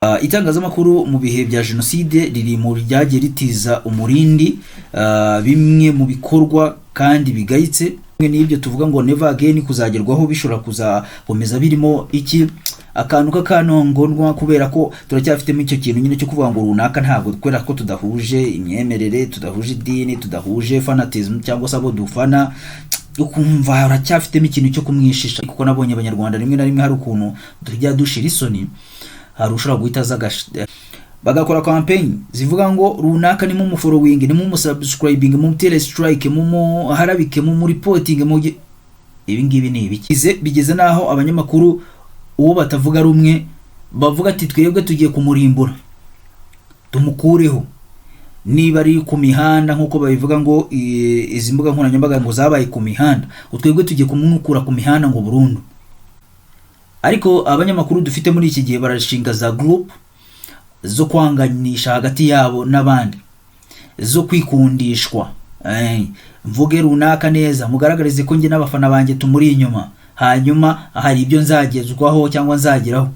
Itangazamakuru mu bihe bya jenoside riri mu ryagiye ritiza umurindi bimwe mu bikorwa kandi bigayitse. Bimwe n'ibyo tuvuga ngo never again kuzagerwaho bishobora kuzakomeza birimo iki akantu k'akanongonwa, kubera ko turacyafitemo icyo kintu nyine cyo kuvuga ngo runaka ntabwo, kubera ko tudahuje imyemerere, tudahuje idini, tudahuje fanatism cyangwa se abo dufana, ukumva uracyafitemo ikintu cyo kumwishisha. Kuko nabonye Abanyarwanda rimwe na rimwe hari ukuntu tujya dushira isoni, hari ushobora guhita aza bagakora campaign zivuga ngo runaka ni mumu following, ni mumu subscribing, mumutere strike, mumuharabike, mumu reporting, mu ibi ngibi ni ibiki. Bigeze naho abanyamakuru uwo batavuga rumwe bavuga ati twebwe tugiye kumurimbura tumukureho, niba ari ku mihanda nk'uko babivuga ngo izi mbuga nkoranyambaga ngo zabaye ku mihanda, ngo twebwe tugiye kumukura ku mihanda ngo burundu. Ariko abanyamakuru dufite muri iki gihe barashinga za group zo kwanganisha hagati yabo n'abandi, zo kwikundishwa. Mvuge runaka neza, mugaragarize ko njye n'abafana banjye tumuri inyuma, hanyuma hari ibyo nzagezwaho cyangwa nzageraho.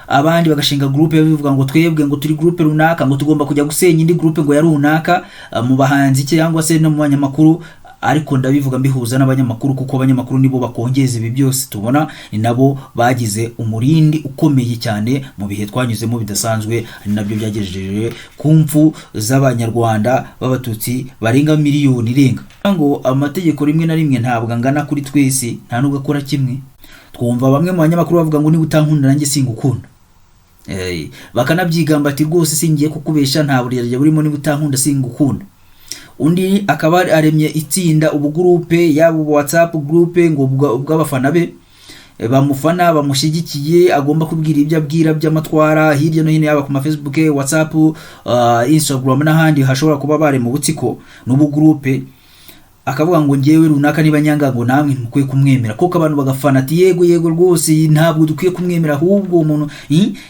Abandi bagashinga groupe bivuga ngo twebwe ngo turi groupe runaka, ngo tugomba kujya gusenya indi groupe ngo ya runaka, mu bahanzi cyangwa se no mu banyamakuru. Ariko ndabivuga mbihuza n'abanyamakuru, kuko abanyamakuru nibo bakongeza ibi byose tubona, ni nabo bagize umurindi ukomeye cyane mu bihe twanyuzemo bidasanzwe, ari nabyo byagejeje ku mfu z'Abanyarwanda b'Abatutsi barenga miliyoni irenga. Ngo amategeko rimwe na rimwe ntabwo angana kuri twese, nta nubwo akora kimwe. Twumva bamwe mu banyamakuru bavuga ngo niba utankunda nanjye singukunda. Bakanabyigamba ati rwose singiye kukubesha, nta buryarya burimo, niba utankunda singukunda. Undi akaba aremye itsinda, ubu groupe, yaba ubu WhatsApp groupe ngo bw'abafana be bamufana, bamushyigikiye, agomba kubwira ibyo abwira by'amatwara hirya no hino, yaba ku ma Facebook, WhatsApp, Instagram n'ahandi hashobora kuba bari mu butsiko n'ubu groupe, akavuga ngo ngewe runaka niba nyanga ngo namwe ntimukwiye kumwemera. Koko abantu bagafana ati yego yego rwose ntabwo dukwiye kumwemera, ahubwo umuntu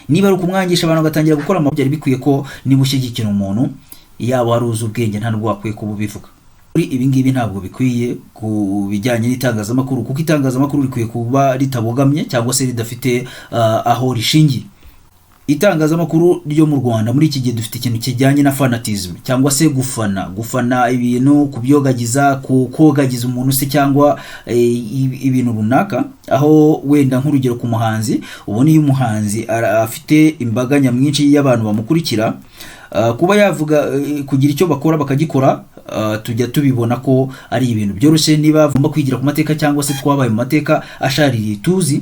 niba ari ukumwangisha abantu bagatangira gukora byari bikwiye ko niba ushyigikira umuntu, yaba wari uzi ubwenge, nta nubwo wakwiye kuba ubivuga. Kuri ibi ngibi ntabwo bikwiye ku bijyanye n'itangazamakuru, kuko itangazamakuru rikwiye kuba ritabogamye cyangwa se ridafite aho rishingiye. Itangazamakuru ryo mu Rwanda muri iki gihe dufite ikintu kijyanye na fanatism cyangwa se gufana ibintu, kubyogagiza, kogagiza umuntu se cyangwa ibintu runaka. Aho wenda nk'urugero ku muhanzi, ubona iyo umuhanzi afite imbaga nyamwinshi y'abantu bamukurikira, kuba yavuga kugira icyo bakora bakagikora, tujya tubibona ko ari ibintu byoroshye. Niba bagomba kwigira ku mateka cyangwa se twabaye mu mateka ashaririye tuzi,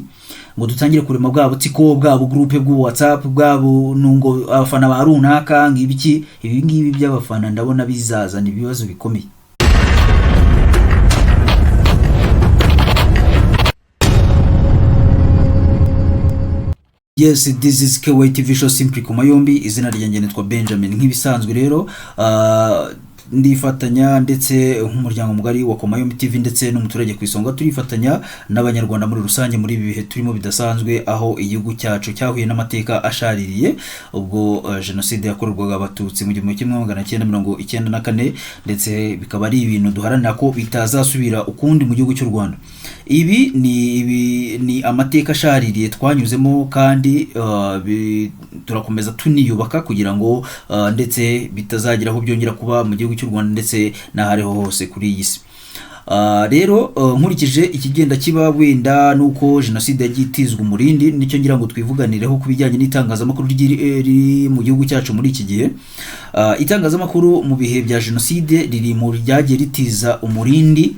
ngo dutangire kurema bwa butsiko, bwa groupe bw'u WhatsApp, bwa nungo abafana ba runaka ngibiki, ibi ngibi by'abafana ndabona bizazana ibibazo bikomeye. Yes, this is KY TV show, simply ku mayombi. Izina ryanjye nitwa Benjamin nk'ibisanzwe. Rero ndifatanya ndetse nk'umuryango mugari wa Komayombi TV ndetse n'umuturage ku isonga, turifatanya n'Abanyarwanda muri rusange muri ibi bihe turimo bidasanzwe, aho igihugu cyacu cyahuye n'amateka ashaririye ubwo jenoside yakorerwaga Abatutsi mu 1994, ndetse bikaba ari ibintu duharanira ko bitazasubira ukundi mu gihugu cy'u Rwanda. Ibi ni amateka ashaririye twanyuzemo, kandi turakomeza tuniyubaka kugira ngo ndetse bitazagira aho byongera kuba mu gihugu cy'u Rwanda ndetse n'ahariho hose kuri iyi si. Rero nkurikije ikigenda kiba wenda nuko jenoside yagiye itizwa umurindi, nicyo ngira ngo twivuganireho ku bijyanye n'itangazamakuru riri mu gihugu cyacu muri iki gihe. Itangazamakuru mu bihe bya jenoside riri mu ryagiye ritiza umurindi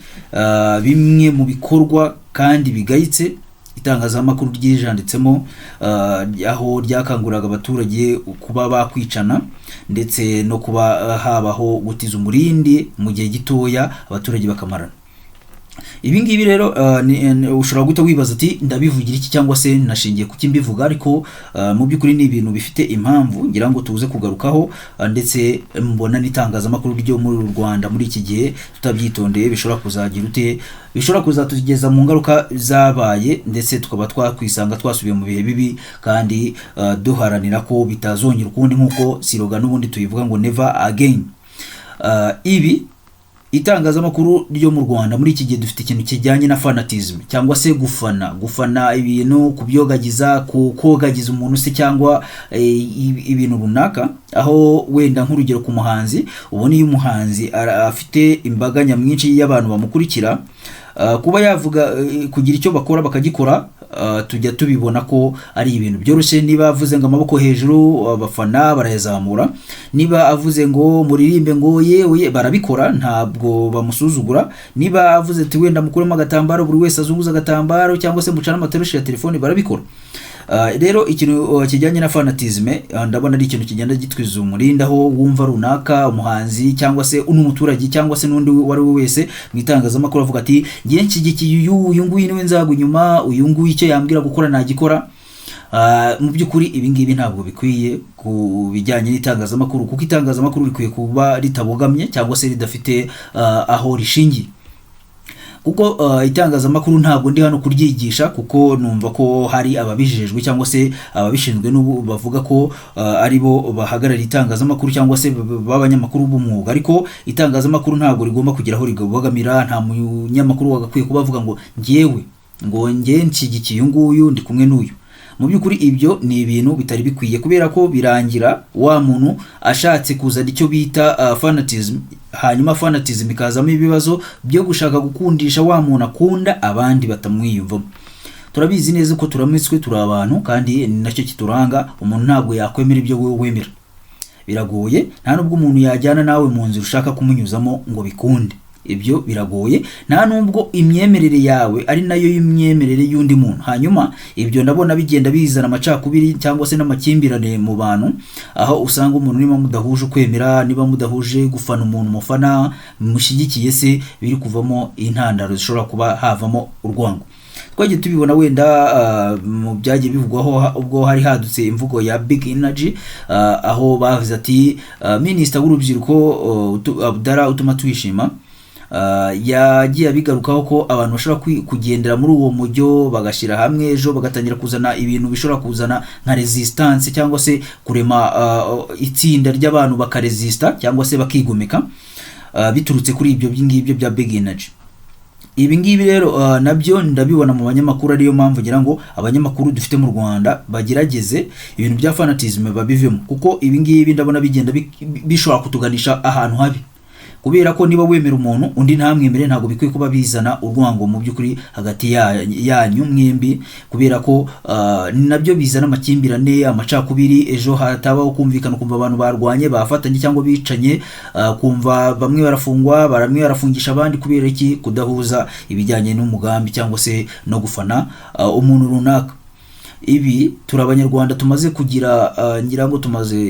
bimwe mu bikorwa kandi bigayitse itangazamakuru ryijanditsemo, aho ryakanguriraga abaturage kuba bakwicana ndetse no kuba habaho gutiza umurindi mu gihe gitoya abaturage bakamarana. Ibi ngibi rero ushobora guhita wibaza ati ndabivugira iki cyangwa se nashingiye kuki mbivuga? Ariko mu by'ukuri ni ibintu bifite impamvu ngira ngo tuze kugarukaho, ndetse mbona n'itangazamakuru ryo muri uru Rwanda muri iki gihe tutabyitondeye bishobora kuzagira ute, bishobora kuzatugeza mu ngaruka zabaye, ndetse tukaba twakwisanga twasubiye mu bihe bibi, kandi duharanira ko bitazongera ukundi nk'uko slogan n'ubundi tuyivuga ngo never again. Ibi Itangazamakuru ryo mu Rwanda muri iki gihe dufite ikintu kijyanye na fanatism, cyangwa se gufana ibintu, kubyogagiza, kogagiza umuntu se cyangwa ibintu runaka. Aho wenda nk'urugero ku muhanzi, ubona iyo umuhanzi afite imbaga nyamwinshi y'abantu bamukurikira, kuba yavuga kugira icyo bakora bakagikora, tujya tubibona ko ari ibintu byoroshye. Niba avuze ngo amaboko hejuru, abafana barayazamura. Niba avuze ngo muririmbe ngo yewe, barabikora, ntabwo bamusuzugura. Niba avuze ati wenda mukuremo agatambaro, buri wese azunguza agatambaro, cyangwa se mucane amatoroshi ya telefone, barabikora. Rero ikintu kijyanye na fanatisme, ndabona ari ikintu kigenda gitwiza umurindi, aho wumva runaka umuhanzi cyangwa se n'umuturage cyangwa se n'undi uwo ari we wese mu itangazamakuru avuga ati: "Ngiye nshyigikiye uyu, uyu nguyu niwe nzagwa inyuma, uyu nguyu icyo yambwira gukora nagikora." Mu by'ukuri ibi ngibi ntabwo bikwiye ku bijyanye n'itangazamakuru, kuko itangazamakuru rikwiye kuba ritabogamye cyangwa se ridafite aho rishingiye, kuko itangazamakuru ntabwo ndi hano kuryigisha, kuko numva ko hari ababijejwe cyangwa se ababishinzwe n'ubu bavuga ko ari bo bahagarariye itangazamakuru cyangwa se b'abanyamakuru b'umwuga. Ariko itangazamakuru ntabwo rigomba kugira aho ribogamira. Nta munyamakuru wagakwiye kuba avuga ngo njyewe, ngo njye nshyigikiye uyu nguyu, ndi kumwe n'uyu. Mu by'ukuri ibyo ni ibintu bitari bikwiye, kubera ko birangira wa muntu ashatse kuzana icyo bita fanatism, hanyuma fanatism ikazamo ibibazo byo gushaka gukundisha wa muntu akunda abandi batamwiyumvamo. Turabizi neza ko turamitswe, turi abantu, kandi ni nacyo kituranga. Umuntu ntabwo yakwemera ibyo wowe wemera, biragoye. Nta nubwo umuntu yajyana nawe mu nzira ushaka kumunyuzamo ngo bikunde, ibyo biragoye. Nta nubwo imyemerere yawe ari nayo y'imyemerere y'undi muntu. Hanyuma ibyo ndabona bigenda bizana amacakubiri cyangwa se n'amakimbirane mu bantu, aho usanga umuntu niba mudahuje ukwemera, niba mudahuje gufana umuntu mufana mushyigikiye se, biri kuvamo intandaro zishobora kuba havamo urwango. Twagiye tubibona wenda mu byagiye bivugwaho ubwo hari hadutse imvugo ya big energy, aho bavuze ati minisita w'urubyiruko Abdallah Utumatwishima yagiye abigarukaho ko abantu bashobora kugendera muri uwo mujyo, bagashyira hamwe, ejo bagatangira kuzana ibintu bishobora kuzana nka resistance cyangwa se kurema itsinda ry'abantu bakaresista cyangwa se bakigomeka, biturutse kuri ibyo ngibyo bya big energy. Ibi ngibi rero nabyo ndabibona mu banyamakuru, ariyo mpamvu ngira ngo abanyamakuru dufite mu Rwanda bagerageze ibintu bya fanatism babivemo, kuko ibi ngibi ndabona bigenda bishobora kutuganisha ahantu habi, kubera ko niba wemera umuntu undi ntamwemere, ntabwo bikwiye kuba bizana urwango mu by'ukuri hagati yanyu mwembi, kubera ko nabyo bizana amakimbirane, amacakubiri. Ejo hatabaho kumvikana, ukumva abantu barwanye, bafatanye cyangwa bicanye, kumva bamwe barafungwa, bamwe barafungisha abandi. Kubera iki? Kudahuza ibijyanye n'umugambi cyangwa se no gufana umuntu runaka. Ibi turi Abanyarwanda tumaze kugira, ngira ngo tumaze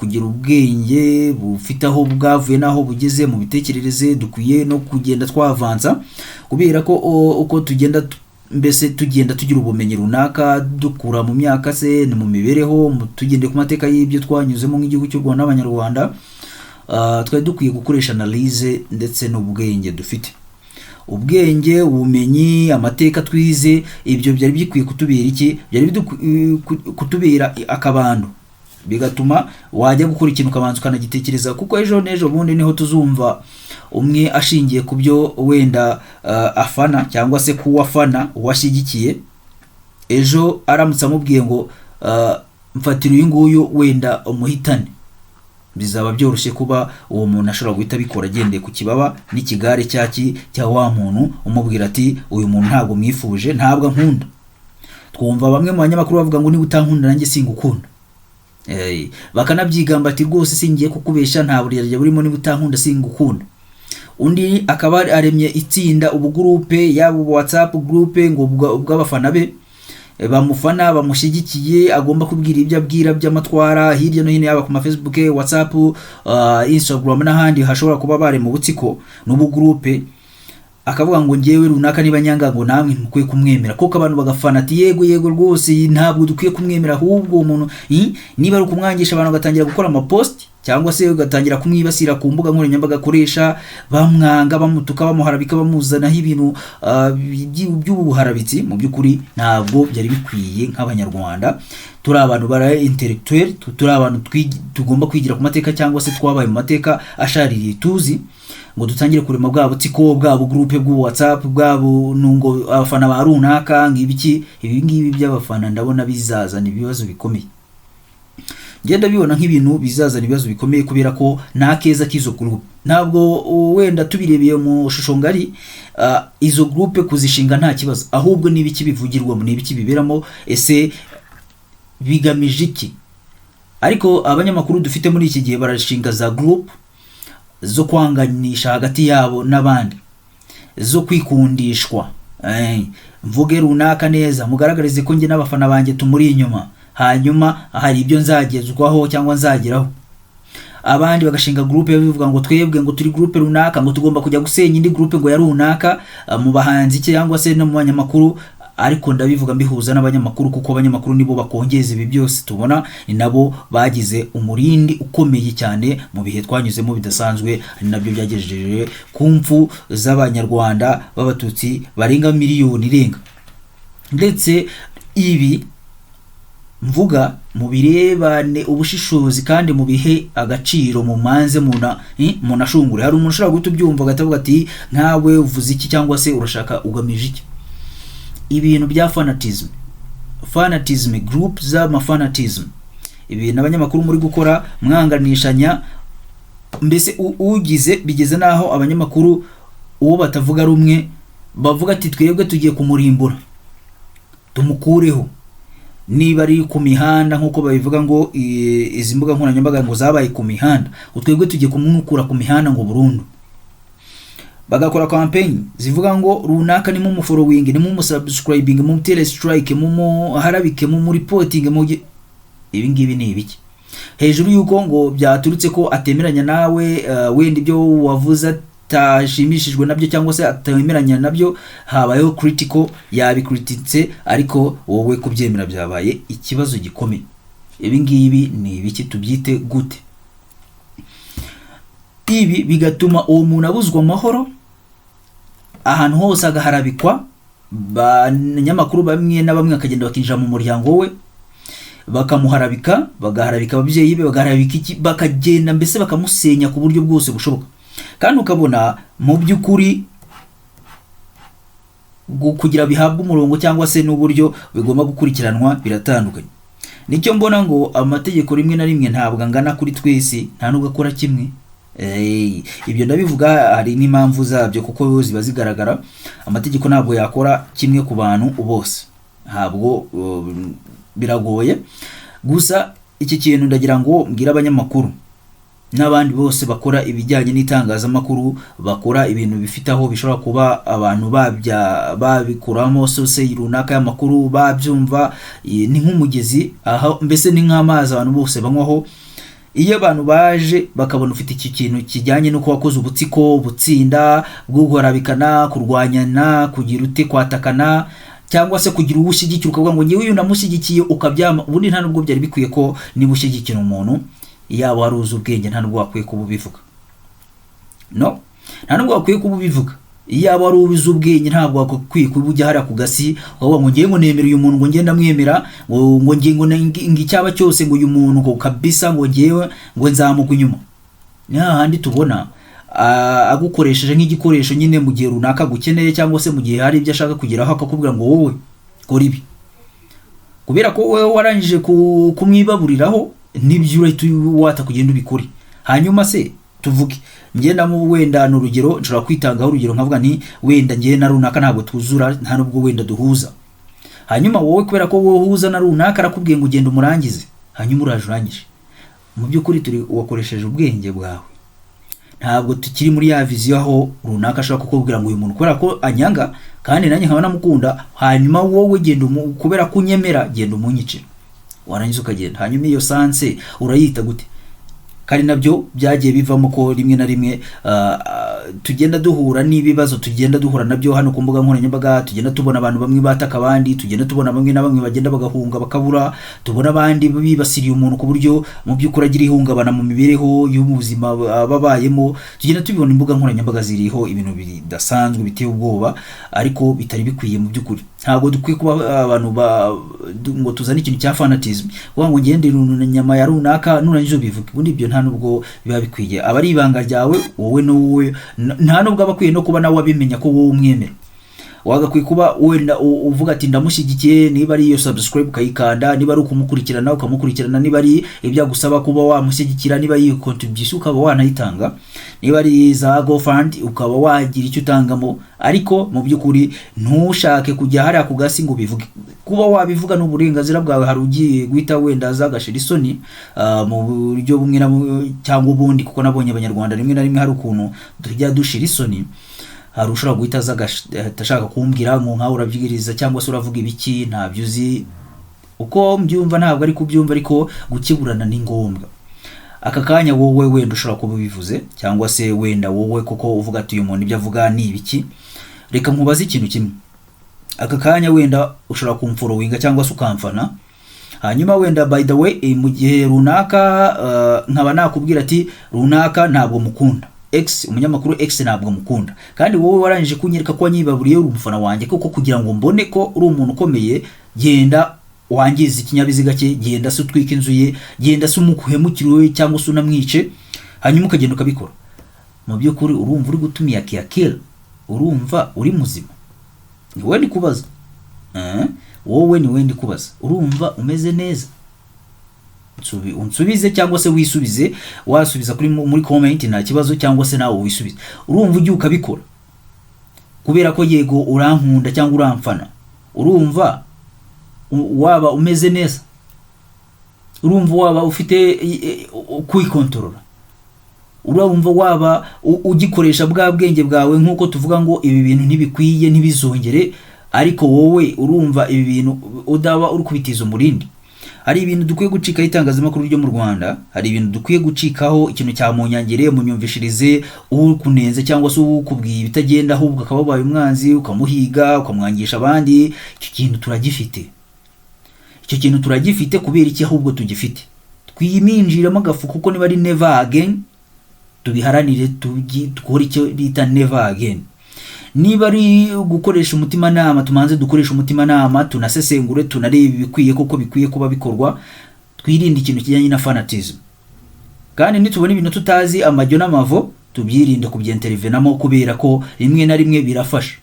kugira ubwenge bufite aho bwavuye n'aho bugeze mu mitekerereze. Dukwiye no kugenda twavansa, kubera ko uko tugenda mbese tugenda tugira ubumenyi runaka, dukura mu myaka se ni mu mibereho, tugendeye ku mateka y'ibyo twanyuzemo nk'igihugu cy'u Rwanda n'Abanyarwanda, twari dukwiye gukoresha analyse ndetse n'ubwenge dufite, ubwenge, ubumenyi, amateka twize. Ibyo byari bikwiye kutubera iki? Byari kutubera akabando, bigatuma wajya gukora ikintu ukabanza ukanagitekereza, kuko ejo n'ejo bundi niho tuzumva umwe ashingiye ku byo wenda afana cyangwa se ku afana uwashyigikiye, ejo aramutse amubwiye ngo mfatira uyu nguyu wenda umuhitane, bizaba byoroshye kuba uwo muntu ashobora guhita abikora agendeye ku kibaba n'ikigare cyaki cya wa muntu umubwira ati: "Uyu muntu ntabwo mwifuje, ntabwo ankunda." Twumva bamwe mu banyamakuru bavuga ngo: "Niba utankunda nanjye singukunda." Bakanabyigamba ati: "Rwose singiye kukubesha, nta buryarya burimo, niba utankunda singukunda." Undi akaba aremye itsinda, ubugurupe, yaba WhatsApp groupe ngo ubw'abafana be bamufana, bamushyigikiye, agomba kubwira ibyo abwira by'amatwara hirya no hino, yaba ku ma Facebook, WhatsApp, Instagram n'ahandi hashobora kuba bari mu butsiko n'ubugurupe, akavuga ngo: "Ngewe runaka niba nyanga, ngo namwe ntimukwiye kumwemera." Kuko abantu bagafana ati: "Yego, yego, rwose ntabwo dukwiye kumwemera." Ahubwo uwo muntu niba ari ukumwangisha, abantu bagatangira gukora amaposti cyangwa se ugatangira kumwibasira ku mbuga nkoranyambaga akoresha, bamwanga, bamutuka, bamuharabika, bamuzanaho ibintu by'ubuharabitsi. Mu by'ukuri ntabwo byari bikwiye. Nk'Abanyarwanda turi abantu bara intellectuel, turi abantu tugomba kwigira ku mateka cyangwa se twabaye mu mateka ashaririye tuzi. Ngo dutangire kurema bwa butsiko, bwa bugroupe bw'u WhatsApp, bwa nungo abafana ba runaka, ngibiki. Ibi ngibi by'abafana ndabona bizazana ibibazo bikomeye. Ngenda bibona nk'ibintu bizazana ibibazo bikomeye, kubera ko nta keza k'izo groupe. Ntabwo wenda tubirebeye mu shusho ngari, izo groupe kuzishinga nta kibazo, ahubwo ni ibiki bivugirwamo, ni ibiki biberamo, ese bigamije iki? Ariko abanyamakuru dufite muri iki gihe barashinga za group zo kwanganisha hagati yabo n'abandi, zo kwikundishwa. Mvuge runaka neza, mugaragarize ko njye n'abafana banjye tumuri inyuma, hanyuma hari ibyo nzagezwaho cyangwa nzageraho. Abandi bagashinga groupe bivuga ngo twebwe ngo turi groupe runaka, ngo tugomba kujya gusenya indi groupe ngo ya runaka, mu bahanzi cyangwa se no mu banyamakuru. Ariko ndabivuga mbihuza n'abanyamakuru, kuko abanyamakuru nibo bakongeza ibi byose tubona, ni nabo bagize umurindi ukomeye cyane mu bihe twanyuzemo bidasanzwe, ari nabyo byagejeje ku mfu z'Abanyarwanda b'Abatutsi barenga miliyoni irenga. Ndetse ibi mvuga mubirebane ubushishozi kandi mubihe agaciro, mumanze munashungure. Hari umuntu ushobora guhita ubyumva agahita avuga ati: "Nkawe uvuze iki?" cyangwa se "Urashaka, ugamije iki?" Ibintu bya fanatism, group z'amafanatism, ibintu abanyamakuru muri gukora mwanganishanya, mbese ugize bigeze n'aho abanyamakuru uwo batavuga rumwe bavuga ati: "Twebwe tugiye kumurimbura, tumukureho." Niba ari ku mihanda, nk'uko babivuga ngo izi mbuga nkoranyambaga ngo zabaye ku mihanda, twebwe tugiye kumukura ku mihanda ngo burundu. Bagakora campaign zivuga ngo runaka ni mumufollowing, ni mumusubscribing, mumutere strike, mumuharabike, mumureporting, mu ibi ngibi ni ibiki? Hejuru y'uko ngo byaturutse ko atemeranya nawe, wenda ibyo wavuze atashimishijwe nabyo cyangwa se atemeranya nabyo, habayeho critical, yabikrititse, ariko wowe kubyemera byabaye ikibazo gikomeye. Ibi ngibi ni ibiki? Tubyite gute? Ibi bigatuma uwo muntu abuzwa amahoro ahantu hose, agaharabikwa. Banyamakuru bamwe na bamwe bakagenda bakinjira mu muryango we, bakamuharabika, bagaharabika ababyeyi be, bagaharabika iki, bakagenda mbese bakamusenya ku buryo bwose bushoboka. Kandi ukabona mu by'ukuri kugira bihabwe umurongo cyangwa se n'uburyo bigomba gukurikiranwa biratandukanye. Nicyo mbona ngo amategeko rimwe na rimwe ntabwo angana kuri twese, nta nubwo akora kimwe. Ibyo ndabivuga hari n'impamvu zabyo, kuko ziba zigaragara. Amategeko ntabwo yakora kimwe ku bantu bose, ntabwo biragoye. Gusa iki kintu ndagira ngo mbwire abanyamakuru n'abandi bose bakora ibijyanye n'itangazamakuru, bakora ibintu bifite aho bishobora kuba abantu babya babikuramo source runaka y'amakuru, babyumva, ni nk'umugezi aho, mbese ni nk'amazi abantu bose banywaho. Iyo abantu baje bakabona ufite iki kintu kijyanye n'uko wakoze ubutsiko, ubutsinda bwo guharabikana, kurwanyana, kugira ute, kwatakana, cyangwa se kugira uwo ushyigikira, ukavuga ngo ngewe uyu ndamushyigikiye, ukabyama. Ubundi nta nubwo byari bikwiye ko niba ushyigikira umuntu, yaba wari uzi ubwenge, nta nubwo wakwiye kuba ubivuga. No nta nubwo wakwiye kuba ubivuga. Iyaba wari ubizi ubwenge, ntabwo wakwiye kuba ujya hariya ku gasi ukavuga ngo ngewe ngo nemera uyu muntu, ngo ngewe ndamwemera, ngo ngewe ngo icyaba cyose, ngo uyu muntu ngo kabisa, ngo ngewe ngo nzamugwa inyuma. Ni hahandi tubona agukoresheje nk'igikoresho nyine mu gihe runaka agukeneye, cyangwa se mu gihe hari ibyo ashaka kugeraho, akakubwira ngo wowe kora ibi. Kubera ko wowe warangije kumwibaburiraho, n'ibyo urahita wata kugenda ubikore. Hanyuma se tuvuge ngenda mu wenda ni urugero, nshobora kwitangaho urugero nkavuga nti wenda ngewe na runaka ntabwo twuzura, nta nubwo wenda duhuza. Hanyuma wowe kubera ko wowe uhuza na runaka, arakubwiye ngo ugende umurangize, hanyuma uraje urangije. Mu by'ukuri turi wakoresheje ubwenge bwawe? Ntabwo tukiri muri ya vision aho runaka ashobora kukubwira ngo uyu muntu kubera ko anyanga kandi nanjye nkaba namukunda, hanyuma wowe genda kubera ko unyemera genda umunyicira, warangiza ukagenda. Hanyuma iyo sanse urayita gute? Kandi nabyo byagiye bivamo ko rimwe na rimwe tugenda duhura n'ibibazo tugenda duhura nabyo hano ku mbuga nkoranyambaga. Tugenda tubona abantu bamwe bataka abandi, tugenda tubona bamwe na bamwe bagenda bagahunga bakabura, tubona abandi bibasiriye umuntu ku buryo mu by'ukuri agira ihungabana mu mibereho y'ubuzima babayemo. Tugenda tubibona, imbuga nkoranyambaga ziriho ibintu bidasanzwe biteye ubwoba, ariko bitari bikwiye mu by'ukuri. Ntabwo dukwiye kuba abantu ngo tuzane ikintu cya fanatism, kuvuga ngo ngende nyama ya runaka, nurangiza ubivuge. Ubundi ibyo nta nubwo biba bikwiye, aba ari ibanga ryawe wowe n'uwowe. Nta nubwo aba akwiye no kuba nawe abimenya ko wowe umwemera. Wagakwiye kuba wenda uvuga ati ndamushyigikiye, niba ari iyo subscribe ukayikanda, niba ari ukumukurikirana ukamukurikirana, niba ari ibyo agusaba kuba wamushyigikira, niba ari iyo contribution ukaba wanayitanga, niba ari za GoFund ukaba wagira icyo utangamo. Ariko mu by'ukuri ntushake kujya hariya ku gasi ngo ubivuge. Kuba wabivuga ni uburenganzira bwawe. Hari ugiye guhita wenda aza agashira isoni mu buryo bumwe na bumwe cyangwa ubundi, kuko nabonye Abanyarwanda rimwe na rimwe hari ukuntu tujya dushira isoni. Hari ushobora guhita aza agahita ashaka kumbwira ngo nkawe urabyigiriza cyangwa se uravuga ibiki, ntabyo uzi. Uko mbyumva ntabwo ari kubyumva, ariko gukeburana ni ngombwa. Aka kanya wowe wenda ushobora kuba ubivuze, cyangwa se wenda wowe kuko uvuga ati uyu muntu ibyo avuga ni ibiki. Reka nkubaze ikintu kimwe. Aka kanya wenda ushobora kumfollowinga cyangwa se ukamfana, hanyuma wenda by the way mu gihe runaka nkaba nakubwira ati runaka ntabwo mukunda, X, umunyamakuru X ntabwo mukunda, kandi wowe warangije kunyereka ko wanyibaburiye, uri umufana wanjye koko. Kugira ngo mbone ko uri umuntu ukomeye, genda wangize ikinyabiziga cye, genda se utwike inzu ye, genda se umuhemukire we cyangwa se unamwice, hanyuma ukagenda ukabikora. Mu by'ukuri urumva uri gutumia kiyakira? Urumva uri muzima? Ni wowe ndi kubaza. Wowe ni wowe ndi kubaza, urumva umeze neza? Unsubize cyangwa se wisubize. Wasubiza kuri muri comment nta kibazo, cyangwa se nawe wisubize. Urumva ugiye ukabikora kubera ko yego urankunda cyangwa uramfana, urumva waba umeze neza? Urumva waba ufite kwikontorora? Urumva waba ugikoresha bwa bwenge bwawe nk'uko tuvuga ngo ibi bintu ntibikwiye, ntibizongere? Ariko wowe urumva ibi bintu udaba uri kubitiza umurindi? Hari ibintu dukwiye gucikaho itangazamakuru ryo mu Rwanda, hari ibintu dukwiye gucikaho. Ikintu cya munyangire, munyumvishirize, ukunenze cyangwa se ukubwiye ibitagenda, ahubwo akaba abaye umwanzi, ukamuhiga, ukamwangisha abandi. Icyo kintu turagifite, icyo kintu turagifite. Kubera iki ahubwo tugifite? Twiminjiramo agafu, kuko niba ari never again, tubiharanire, dukore icyo bita never again. Niba ari gukoresha umutimanama, tumanze dukoresha umutimanama, tunasesengure, tunarebe ibikwiye koko bikwiye kuba bikorwa, twirinde ikintu kijyanye na fanatism. Kandi nitubona ibintu tutazi amajyo n'amavo, tubyirinde kubyintervenamo, kubera ko rimwe na rimwe birafasha.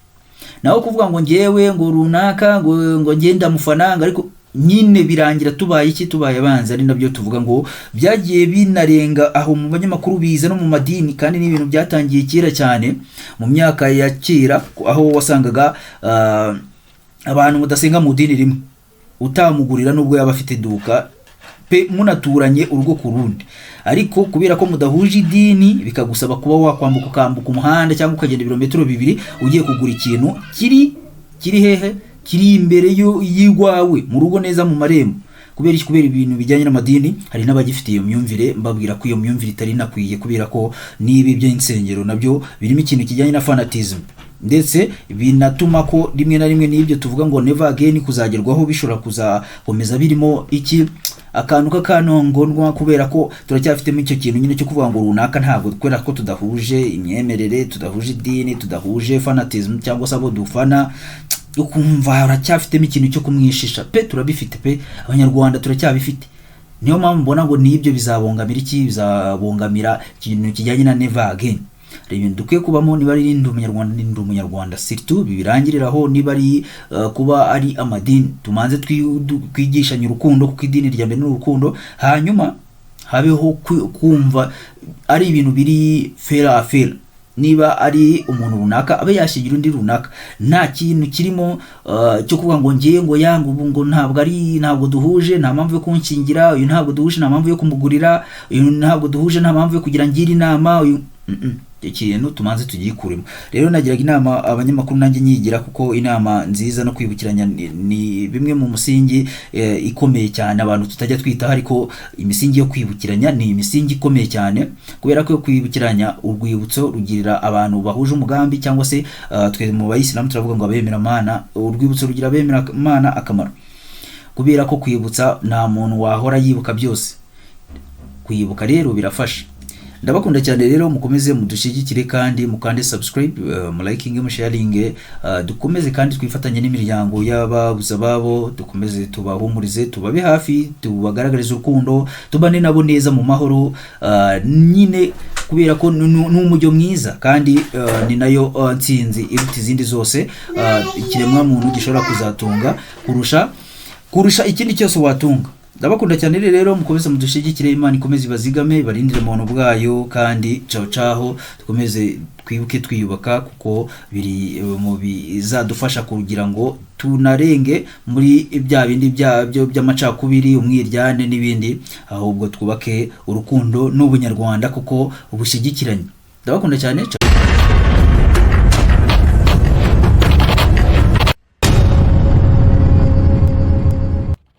Naho kuvuga ngo ngewe ngo runaka ngo ngenda mufana, ngo ariko nyine birangira tubaye iki? Tubaye abanzi. Ari nabyo tuvuga ngo byagiye binarenga aho mu banyamakuru, biza no mu madini, kandi ni ibintu byatangiye kera cyane mu myaka ya kera, aho wasangaga abantu mudasenga mu dini rimwe utamugurira nubwo yaba afite iduka pe, munaturanye urugo ku rundi, ariko kubera ko mudahuje idini bikagusaba kuba wakwambuka, ukambuka umuhanda cyangwa ukagenda ibirometero 2 ugiye kugura ikintu kiri hehe? Kiri imbere y'iwawe mu rugo neza mu marembo. Kubera iki? Kubera ibintu bijyanye n'amadini. Hari n'abagifite iyo myumvire. Mbabwira ko iyo myumvire itari inakwiye, kubera ko niba iby'insengero nabyo birimo ikintu kijyanye na fanatism, ndetse binatuma ko rimwe na rimwe n'ibyo tuvuga ngo never again kuzagerwaho bishobora kuzakomeza birimo iki akantu k'akanongonwa, kubera ko turacyafitemo icyo kintu nyine cyo kuvuga ngo runaka ntabwo, kubera ko tudahuje imyemerere, tudahuje idini, tudahuje fanatism cyangwa se abo dufana, ukumva uracyafitemo ikintu cyo kumwishisha pe. Turabifite pe, Abanyarwanda turacyabifite. Niyo mpamvu mbona ngo n'ibyo bizabongamira iki? Bizabongamira ikintu kijyanye na never again. Hari ibintu dukwiye kubamo. Niba ari ndi umunyarwanda, ndi umunyarwanda, surtout bibirangiriraho. Niba ari kuba ari amadini, tumanze twigishanye urukundo, kuko idini rya mbere ni urukundo. Hanyuma habeho kumva ari ibintu biri fair à fair. Niba ari umuntu runaka, abe yashyingira undi runaka, nta kintu kirimo cyo kuvuga ngo ngiye ngo yanga ubu, ngo ntabwo ari, ntabwo duhuje, nta mpamvu yo kunshyingira uyu, ntabwo duhuje, nta mpamvu yo kumugurira uyu, ntabwo duhuje, nta mpamvu yo kugira ngire inama uyu. Icyo kintu tumanze tugikuremo. Rero nagiraga inama abanyamakuru, nanjye nyigira, kuko inama nziza no kwibukiranya ni bimwe mu musingi ikomeye cyane abantu tutajya twitaho. Ariko imisingi yo kwibukiranya ni imisingi ikomeye cyane, kubera ko kwibukiranya, urwibutso rugirira abantu bahuje umugambi, cyangwa se twe mu bayisilamu turavuga ngo abemeramana, urwibutso rugira abemeramana akamaro, kubera ko kwibutsa, nta muntu wahora yibuka byose. Kwibuka rero birafasha. Ndabakunda cyane rero, mukomeze mudushyigikire kandi mukande subscribe, mulikinge, musharinge, dukomeze kandi twifatanye n'imiryango y'ababuze ababo, dukomeze tubahumurize, tubabe hafi, tubagaragarize urukundo, tubane nabo neza mu mahoro, nyine kubera ko ni umujyo mwiza kandi ni nayo ntsinzi iruta izindi zose ikiremwamuntu gishobora kuzatunga kurusha ikindi cyose watunga. Ndabakunda cyane rero, mukomeze mudushyigikire, Imana ikomeze ibazigame, ibarindire mu buntu bwayo, kandi ciao ciao. Dukomeze twibuke twiyubaka, kuko biri mu bizadufasha kugira ngo tunarenge muri bya bindi byabyo by'amacakubiri, umwiryane n'ibindi, ahubwo twubake urukundo n'ubunyarwanda kuko bushyigikiranye. Ndabakunda cyane, ciao.